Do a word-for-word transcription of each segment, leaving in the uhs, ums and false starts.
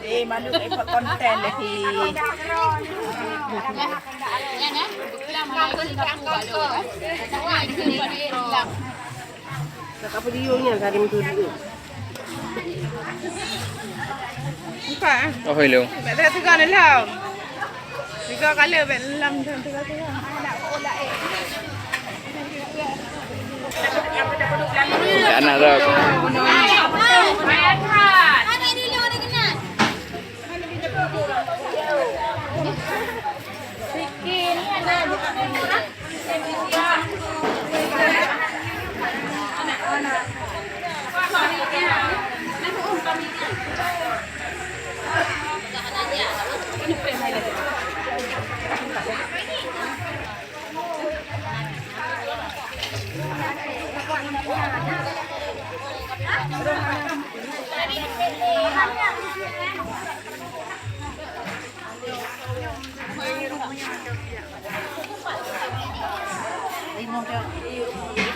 Eh, mandum ikot konten lagi. Kakak video nya tadi mencuri. Buka, eh. Oh, hello. Bak tengah-tengah dalam. Tiga kali bak dalam tengah-tengah. Anak rok.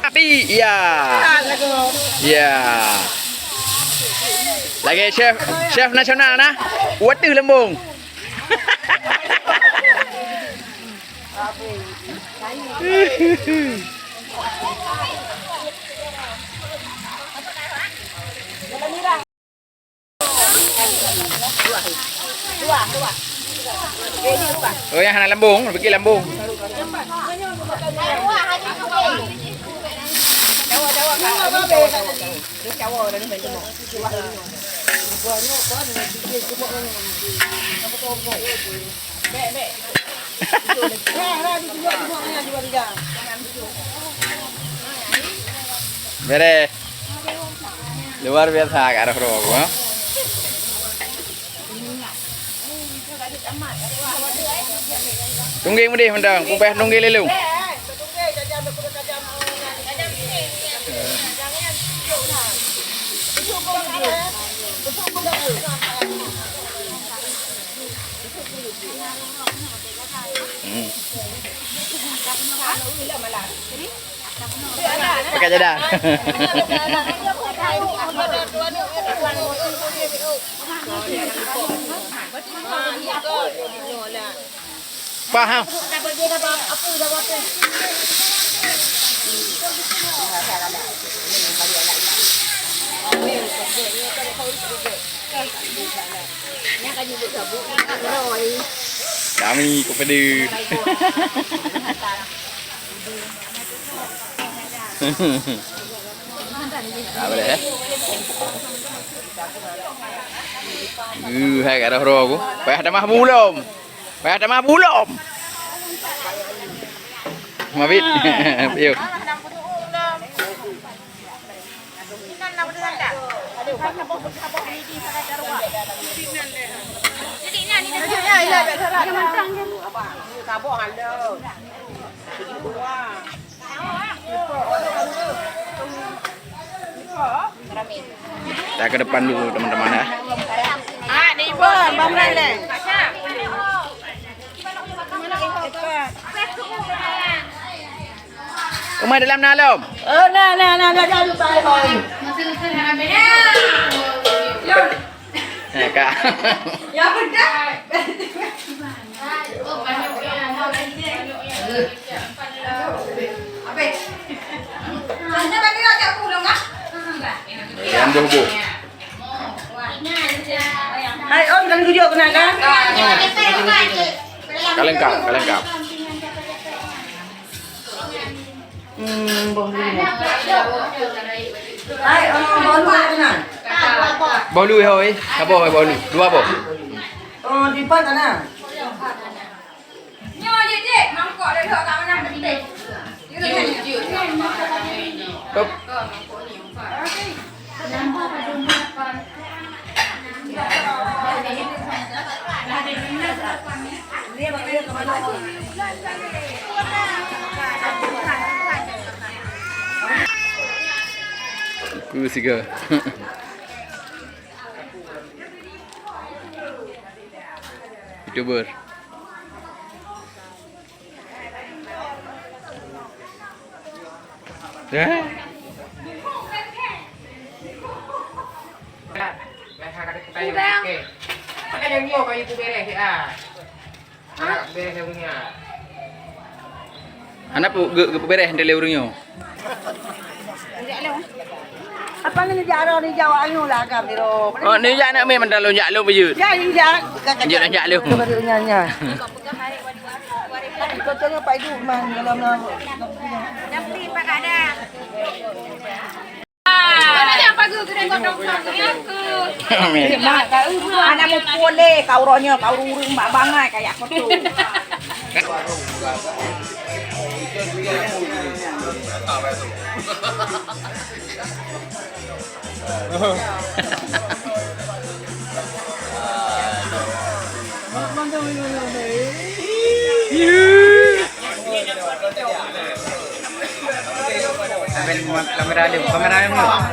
Tapi, ya. Ya. Lagi chef, chef nasional nah. Wateuh lembong. Oh, nyang hana lambung, pikir lambung. Beres. Luar biasa Kak Rohro, ha? Tunggeng meudeh mantong, kubeh tunggeng lelu. Hmm. Pakai jadah. Paham. Kami kepada. Ah, boleh, eh? Uh, hai kat roh-roh aku. Payah tamah bulom. Payah tamah bulom. Mabit. Yuk. Kita ke depan dulu, teman-teman, ya. Ah, di Ibu, Bang Rale. Umai dalam na lom? Oh, na, na, na, na, na, na, na. Ya, Kak. Ya, betul. Yang boh-boh. Hai, Om, kan gujok kena, kan? Ka lengkap, ka lengkap. Hmm, boh lu. Hai, Om, boh lu kena. Boh lu, hoi. Saboh, boh lu. Dua boh. Oh, di depan sana. Nyoe jih, jih, mangkok duduk kat mana penting. You Hop. Ku siga. YouTuber. Eh? Udang. Hana pu-, ge-, geupeuberes lé ureueng nyoe. Apa ni jak roh ni jak wak nyoe lah agam ni roh. Oh, ni jak nak main mandang lonjak lom bejut. Ya, ni jak. Jut lonjak lom. Baru nya, nya. Tapi kocoknya Pak Ibu man dalam lah. Amin. Anak mumpung lé, kau roh nyoe, kau ureueng mak bangai kayak kau tu. Kamera dia, kamera yang mana?